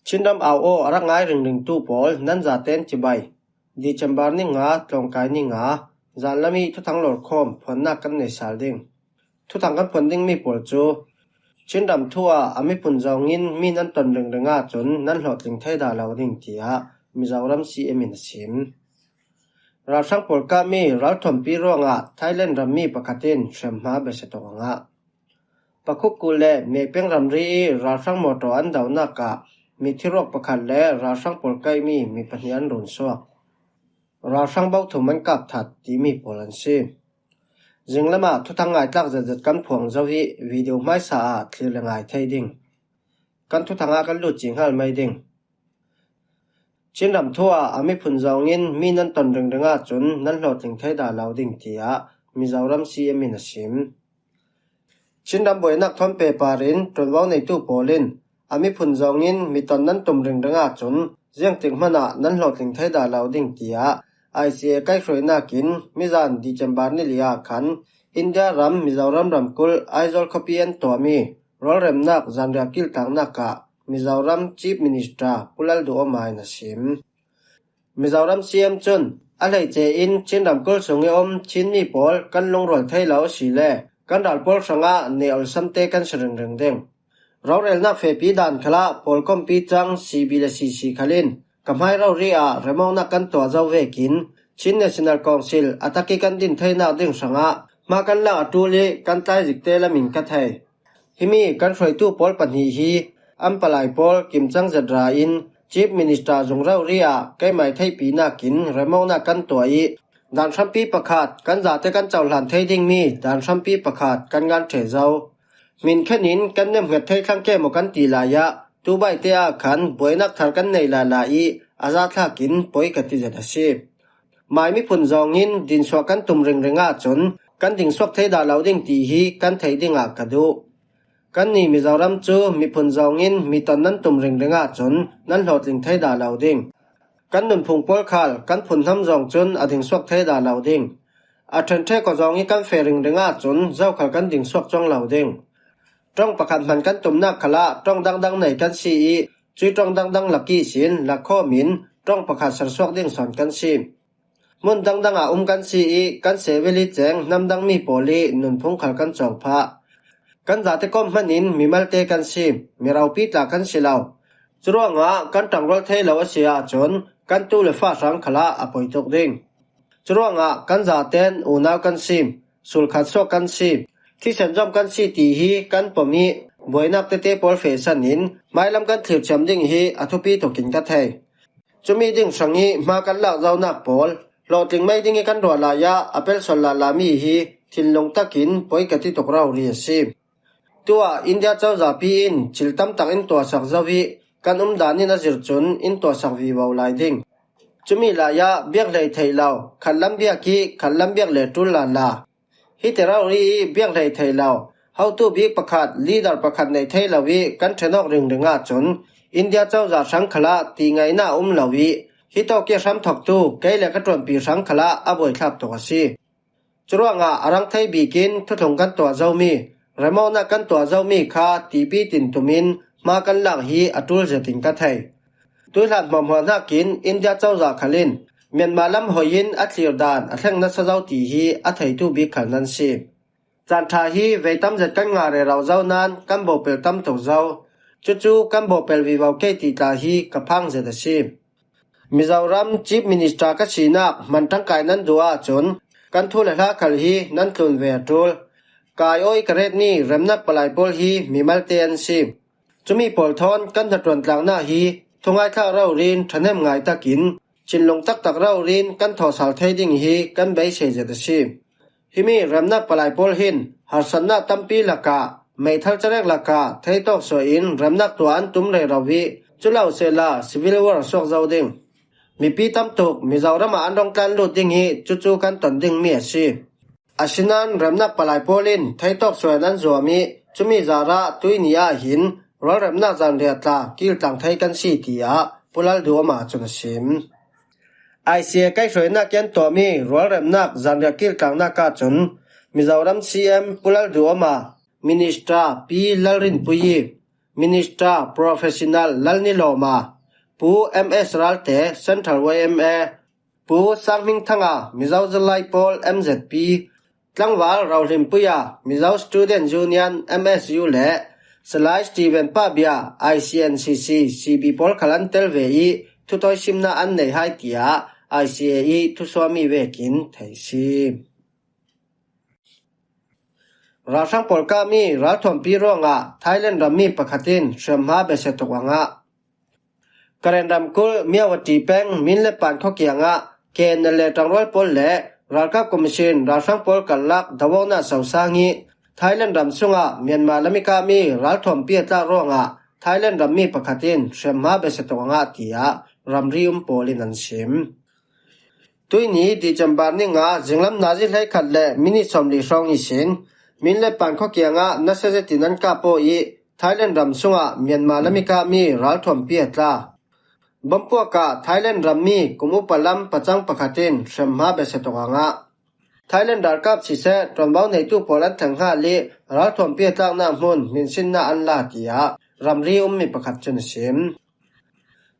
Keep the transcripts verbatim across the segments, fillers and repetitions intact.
Chinram au aw a rak ngai ringringtu pawl nan zaten cibai. December ni nga, tlawngkai ni nga, zanlam i thuthang lawrkhawm phuannak kan nei sal ding. Thuthang kan phuan dingmi pawl cu Chinram thu ah a miphun zongin mi nan ton ringring ahcun nan hlawhtling thei dah lo ding, tiah Mizoram C M in a sim. Ralhrang pawl kahmi ralthuampi ruangah Thailand rammi pakhat in hriamhma besia tuk a ngah. Pakhukku le Mekpeng ramri i ralhrang mawtaw an dohnak ah mithi ruak pakhat le ralhrang pawl kaihmi mi pahnih an runsuak. Ralhrang bo thum an kap that timi pawl an si. Zinglam ah thuthang ngaitlak zetzet kan phuang zo i video hmaisa ah thlir le ngai thei ding. Kan thuthang ah kan lut cinghal mai ding. Chinram thu ah a miphun zongin mi nan ton ringring ahcun nan hlawhtling thei dah lo ding, tiah Mizoram C M in a sim. Chinram buainak thawn pehpar in ṭuanvo neitu pawl in a miphun zongin mi ton nan tum ringring ahcun ziangtik hmanh ah nan hlawhtling thei dah lo ding, tiah I C A kaihhruainak in mizan December ni li ah khan India ram Mizoram ramkulh Aizawl khuapi an tuahmi rualremnak zanriah kiltlaknak ah Mizoram Chief Minister Pu Lalduhoma in a sim. Mizoram C M cun a hleice in Chin ramkulh sung i um Chinmi pawl kan lungrual thei lo a si le kan ral pawl hrangah neh olsamte kan si ringring ding. Rorelnak fehpi dan khalah pawlkompi cang C B le C C khal in ka hmai rori ah remawknak kan tuah zo vekin Chin National Council a tak i kan din theinak ding hrangah hma kan lak a ṭul i kan tlaizikte lam in ka thei. Himi kan hruaitu pawl pahnih hi an palai pawl kimcang zet ra in Chief Minister zung rori ah keimai theihpinak in remawknak kan tuah i dan hrampi pakhat kan zate kan cohlan thei dingmi dan hrampi pakhat kan ngan ṭheh zo. Hminkhen in kan nemhnget thei thlang kem aw kan ti lai ah tubaite ah khan buainak thar kan nei lala i a zathlak in poi ka ti zet a si. Mai miphun zongin dinsuak kan tum ringring ahcun kan dingsuak thei dah lo ding ti hi kan theih dingah ka duh. Kannih Mizoram cu miphun zongin mi ton nan tum ringring ahcun nan hlawhtling thei dah lo ding. Kan nunphung pawl khal kan phunhnam zong cun a dingsuak thei dah lo ding. A ṭhenṭhek aw zong i kan feh ringring ahcun zokhal kan dingsuak cuang lo ding. Ṭong pakhat hman kan tumnak khalah ṭong dangdang nei kan si i cui ṭong dangdang lak ihsin lakhawm in ṭong pakhat sersuak ding sawn kan si. Hmun dangdang ah um kan si i kan seveli ceng hnam dangmi pawl i nunphung khal kan cawng phah. Kan zate kawm hmanh in mimalte kan si, mi ropi tla kan si lo. Curuangah kan ṭangrual thei lo a si ahcun kan tu le fa hrang khalah a poi tuk ding. Curuangah kan zaten unau kan si, sulkhat suak kan si, thisen zom kan si ti hi kan pom i buainak tete pawl fehsan in hmailam kan thlirthiam ding hi a thupi tukin ka thei. Cumi ding hrang i hma kan lak zonak pawl hlawhtling mai ding i kan ruah lai ah a pelsual lala mi hi thinlung takin poi ka ti tuk rori a si. Tuah India cozahpi in thil tam tak in tuahsak zo i kan umdan in a zir cun in tuahsak vivo lai ding. Cumi lai ah biak hlei theih lo, khatlam biak i khatlam biak le ṭul lala. Hi te rori i biak hlei thei lo, hotu bik pakhat, leader pakhat nei thei lo i kan ṭhen awk ringring ahcun India cozah hrang khalah ti ngaihna a um lo i hi tawk i hramthawktu kei le ka ṭuanpi hrang khalah a buaithlak tuk a si. Curuangah a rang thei bik in thuthlung kan tuah zomi, remawknak kan tuah zomi kha tipi tin tum in hma kan lak hi a ṭul zet in ka thei. Tuihlan hmuahhmuah hnakin India cozah khal in Myanmar lam hoi in a thlir dan a thleng nasa zo ti hi a theitu bik khal nan si. Caan ṭha hi vei tam zet kan ngah rero zo nain kan bawpel tam tuk zo. Cucu kan bawpel vivo kei ti tla hi ka phang zet a si. Mizoram Chief Minister ka sinak hman ṭangkai nan duh ahcun kan thu le hla khal hi nan tlun ve a ṭul. Ka aiawh i ka retmi remnak palai pawl hi mimalte an si. Cumi pawl thawn kan hnaṭuan tlaknak hi thungaithlak rori in ṭhahnem ngai takin thinlung taktak rori in kan thawhsal thei ding hi kan beisei zet a si. Himi remnak palai pawl hin harsatnak tampi lakah meithal cerek lakah theitawk suah in remnak tuah an tum rero i cu lo sehla civil war suak zo ding. Mipi tam tuk Mizoram ah an rung tlan lut ding i cucu kan ton dingmi a si. Asinain remnak palai pawl in theitawk suai nan zuam i cumi zarah tuihni ah hin rualremnak zanriah tla kiltlang thei kan si, tiah Pu Lalduhoma cun a sim. I C A kaihhruainak i an tuahmi rualremnak zanriah kiltlangnak ahcun Mizoram C M Pu Lalduhoma, Minister Pi Lalrinpuii, Minister Professional Lalnilawma, Pu M S Ralte, Central Y M A, Pu Sanghmingthanga, Mizo Zalai Pawl, M Z P, Tlangval Rohlimpuia, Mizo Student Union, M S U, le Salai Stephen Pabia, I C N C C, C B pawl khal an tel ve i, thutoisimna an nei hai, tiah I C A i thusuami vekin thei si. Ralhrang pawl kah mi ralthuampi ruangah Thailand ram mi pakhat in hriamhma besia tuk a ngah. Karen ramkulh Myawaddy peng Minlepan khua kiangah K N L A ṭangrual pawl le Ralkap Commission ralhrang pawl karlak dawawkna sosang i Thailand ram sungah Myanmar lam i kah mi ralthuampi a tlak ruangah Thailand ram mi pakhat in hriamhma besia tuk a ngah, tiah ramri um pawl in an sim. Tuini December ni nga zinglam nazi hleikhat le minit sawmli hrawng ihsin Minlepan khua kiangah nasa zetin an kah pawh i Thailand ram sungah Myanmar lam i kah mi ralthuampi a tla. Bomb puakah Thailand ram mi kum upa lam pacang pakhat in hriamhma besia tuk a ngah. Thailand ralkap siseh, ṭuanvo neitu pawl an thenghal i ralthuampi a tlakna hmun minsinna an la, tiah ramri um mi pakhat cun a sim.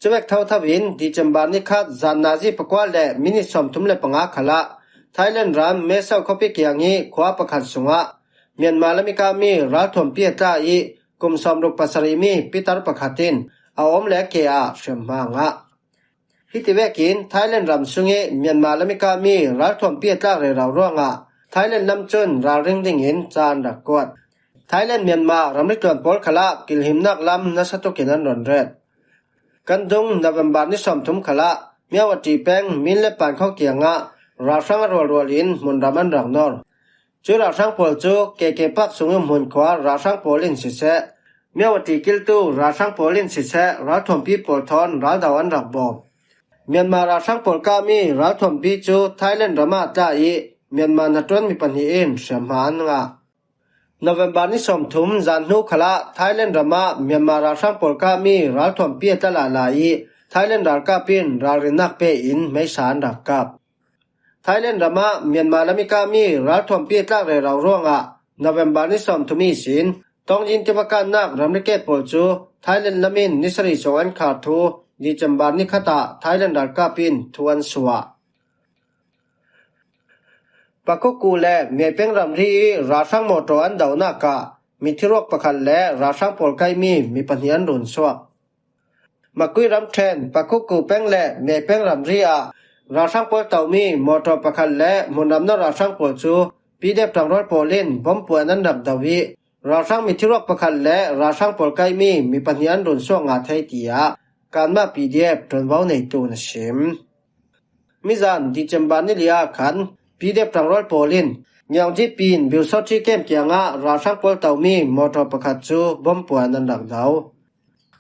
Cuvek thotho in December ni khat zan nazi pakua le minit sawmthum le panga khalah Thailand ram Mae Sot khuapi kiang i khua pakhat sungah Myanmar lam i kah mi ralthuampi a tla i kum sawmruk pasarih mi pitar pakhat in a awm le a ke ah hriamhma a ngah. Hiti vekin Thailand ram sung i Myanmar lam i kah mi ralthuampi a tlak rero ruangah Thailand lam cun ralring dingin ca an rak kuat. Thailand Myanmar ramri tluan pawl khalah kilhimnak lam nasa tukin an rawn ret. Kan dung November ni sawmthum khalah Myawaddy peng Minlepan khua kiangah ralhrang a rualrual in hmunram an rak nor. Cu ralhrang pawl cu K K Park sung i hmunkhua ralhrang pawl in siseh, Myawaddy kiltu ralhrang pawl in siseh, ralthuampi pawl thawn raldo an rak bawm. Myanmar ralhrang pawl kah mi ralthuampi cu Thailand ram ah tla i Myanmar hnaṭuan mi pahnih in hriamhma an ngah. November ni sawmthum zan hnu khalah Thailand ram ah Myanmar ralhrang pawl kah mi ralthuampi a tla lala i Thailand ralkap in ralrinnak pe in meisa an rak kap. Thailand ram ah Myanmar lam i kah mi ralthuampi a tlak rero ruangah November ni sawmthum ihsin Tongjin tiva kannak ramri ket pawl cu Thailand lam in ni sarih sung an khar thu December ni khat ah Thailand ralkap in thu an suah. Pakhuku le Myaipeng ramri i ralhrang mawṭaw an dohnak ah mithiruak pakhat le ralhrang pawl kaihmi mi pahnih an run suak. Makui ramṭhen Pakhuku peng le Myaipeng ramri ah ralhrang pawl tomi mawṭaw pakhat le hmunram nor ralhrang pawl cu P D F ṭangrual pawl in bomb puan an rak do i ralhrang mithiruak pakhat le ralhrang pawl kaihmi mi pahnih an run suak ngah thei, tiah Kanma P D F ṭuanvo neitu in a sim. Mizan December ni li ah khan P D F ṭangrual pawl in Ngiangji pin Biusawṭhi kem kiangah ralhrang pawl tomi mawṭaw pakhat cu bomb puan an rak do.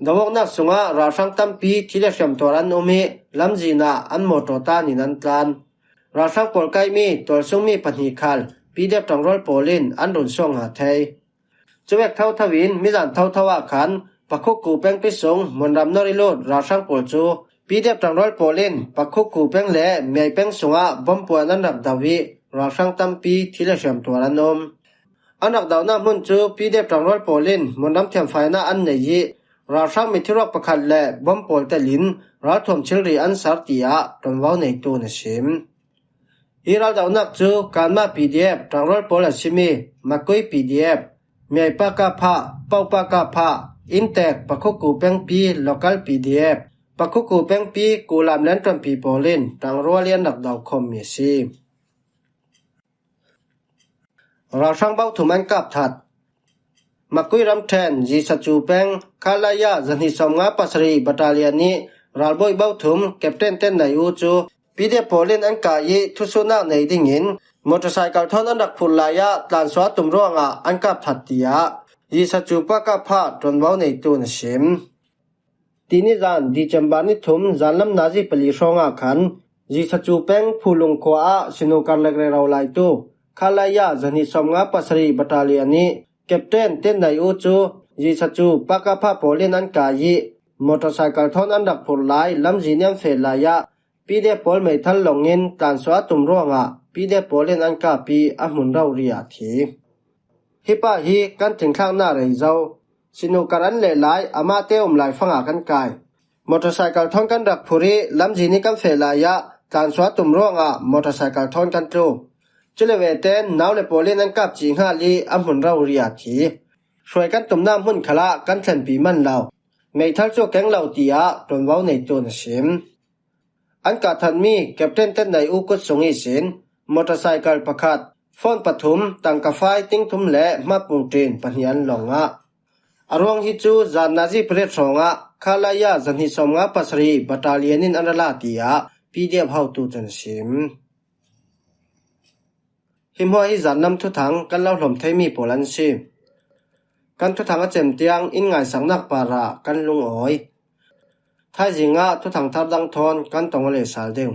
Dawawknak sungah ralhrang tampi thi le hriamtuar an um i lamzin ah an mawṭaw tan in an tlan. Ralhrang pawl kaihmi tualsungmi pahnih khal P D F ṭangrual pawl in an run suak ngah thei. Cuvek thotho in mizan thotho ah khan Pakhuku pengpi sung hmunram nor i lut ralhrang pawl cu P D F ṭangrual pawl in Pakhuku peng le Myaipeng sungah bomb puan an rak do i ralhrang tampi thi le hriamtuar an um. An rak dohnak hmun cu P D F ṭangrual pawl in hmunram thiamfainak an nei i ralhrang mithiruak pakhat le bomb pawl telin ralthuam thilri an ser, tiah ṭuanvo neitu in a sim. Hi raldohnak cu Kanma P D F ṭangrual pawl a simi Makui P D F, Myaipaka Pha, Paupaka Pha, Intek Pakhuku pengpi local P D F, Pakhuku pengpi Kulam le an ṭuanpi pawl in ṭangrual i an rak do khawmmi a si. Ralhrang bothum an kap that. Makui ramṭhen Zisacu peng Khalaya zahnih sawmnga pasarih battalion nih ralbawi bothum Captain Ten Nai U cu P D F pawl in an kah i thusuhnak nei dingin motorcycle thawn an rak phurh lai ah tlansuah a tum ruangah an kap that, tiah Zisacu Pakapha ṭuanvo neitu in a sim. Tini zan December ni thum zanlam nazi pali hrawngah khan Zisacu peng Phulung khua ah sinukar lek rero laitu Khalaya zahnih sawmnga pasarih battalion nih Captain Ten Nai U cu Zisacu Pakapha pawl in an kah i motorcycle thawn an rak phurh lai lamzin i an feh lai ah P D F pawl meithal lawngin tlansuah a tum ruangah P D F pawl in an kap i a hmun rori ah thi. Hi pa hi kan thingthlaknak rei zo. Cinu kar an leh lai, amahte um lai fangah kan kai. Motorcycle thawn kan rak phurh ih lamzin ih kan feh lai-ah tlansuah tum ruangah motorcycle thawn kan tluk. Cule veten nau le pawl in an kap cih nghal ih a hmun rori-ah thi. Hruai kan tumna hmun khalah kan thlenpi man lo. Meithal cu a keng lo, tiah ṭuanvo neitu in a sim. An kah thatmi Captain Tet Nai U kut sung ihsin motorcycle pakhat, phone pathum, tangka fai ting thum le hmapung ṭin pahnih an long ngah. A ruang hi cu zan nazi pariat hrawngah Khalaya zahnih sawmnga pasarih battalion in an ra la, tiah P D F hotu cun a sim. Hi hmuah hi zanlam thuthang kan lo hlawm theimi pawl an si. Kan thuthang a cem tiang in ngaisaknak parah kan lungawi. Thaizing ah thuthang thar dang thawn kan tong aw le sal ding.